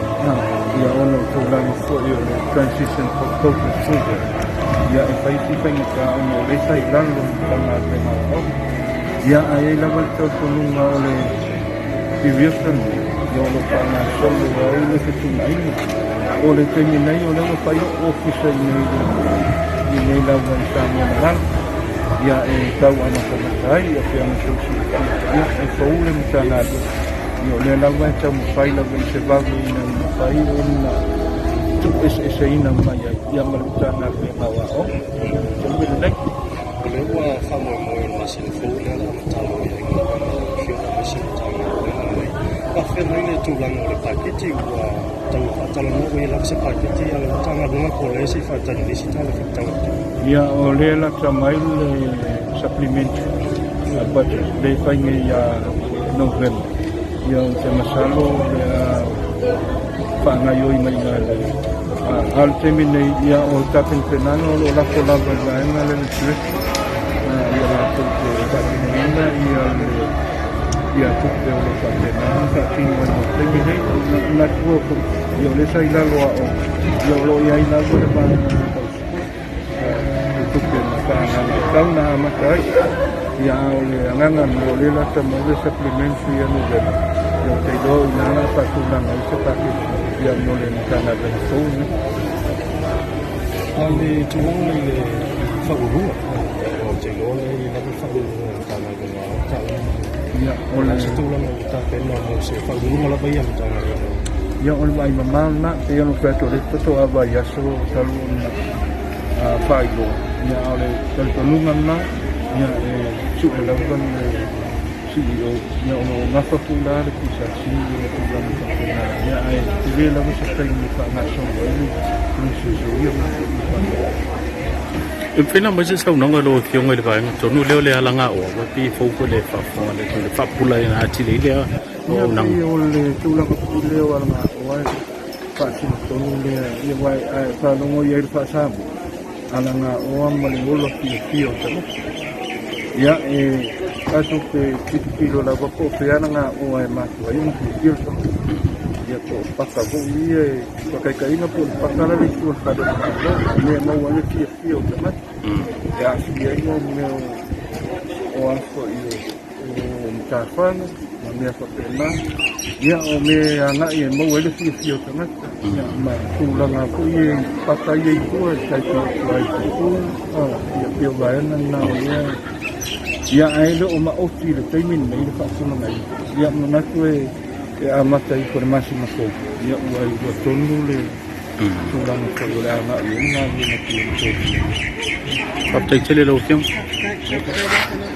ia ona o tulaga foi o le transition process foi lea, ia e fai si faigata ona o lea sa i lalo o le Matagaluega o Aoga. Ia ae i ai lava le talitonuga o le period ia o lo o faagasolo ai le fetuunaiga. O le taimi nei o lea ua fai lou ofisa i nei i nei lava i Samoa Malala ia e tau amatamata ai ia pe ana silafia ia e fou le Matagaluega. Ia o lea lava e taumafai lava i se vave ina ia mafai ona tuueseeseina mai ai ia ma le Matagaluega o Aoga. Ia taimi lenei. O lea ua faamoemoe o le masina fou lea o le a matalo ai galuega a lau Afioga aemaise le Matagaluega lenei. Faafefea mai le tulaga o le paketi ua tau faatalanoa ua i ai lava se paketi a le Matagaluega po o lea se i faatali i le isi tala faatatau atu? Ia, o lea lata mai le supplementary budget lea e fai nei ia November. Ia, ou te masalo o le a faagaoioi mai i ina le A o le taimi nei, ia, o le tapenapenaga o lo o lafo lava i le vaega lea le director, ia latou te faatinoina ia le ia tupe o lo o faapena ona faatino ai mo le taimi nei. Manatua foi, ia o lea sa i lalo o aoga, ia o lo o i ai lava le vaega lea tau sport, le tupe na faaagaaga e tatau ona amata ai. Ia a o le agaga lena, o lea lata mai le supplementary ia Novema, ia ou te iloa o i ina la a faatulaga ai se paketi ia mo le Matagaluega fou lenei. A o le tulaga i le faauluuluga, ou te iloa lea e i ai lava le faauluuluga o le Matagaluega o Taaloga. Ia, o le se tulaga ua tapena mo se faauluuluga lava ia Matagaluega. Ia, o le vaai mamao lena, pei ona ou fai atu o lea faatoa vaiaso talu ona faailoa, ia a o le talitonuga lena, ia e sue lava le CEO, ia ona o gafa foi la le PSC i ona tulaga faapena, ia ae tele lava se taimi e faagasolo ai le process o ia mea foi faapena. E mafai ona aumai se saunoaga lau Afioga i le vaega tonu lea o le alagaoa, aua e pei e fou foi i le faafofoga a le atunuu i le faapupulaina atili ai lea auaunaga. Ia pei o le tulaga foi lea o alagaoa e faasino tonu lea, ia aua a e faalogo i ai i le faa-Samoa, alagaoa ma le ola fiafia o tagata. Ia, e tatou te tilotilo lava po o fea alagaoa e mafua ai ona fiafia le tagata. Ia po o paka foi ia e faataitaiga po o le paka la le i tua o le fale o le Malo, o mea e maua ai le fiafia o tagata. E aafia ai mea o a foi o matafale ma mea faapena. Ia, o mea e agai e maua ai le fiafia o tagata. Ia, ma tulaga foi ia i paka ia i tua e tai pei o fly tattoo, ia pei o vaega na o lea. Ia, ae le o maoti i le taimi lenei le faatulagaina. Ia, manatu e amata ifo i le masina fou, ia ua iloa tonu le tulaga foi o le a agai i ai galuega pei ona tofia. Faafetai tele i lau Afioga.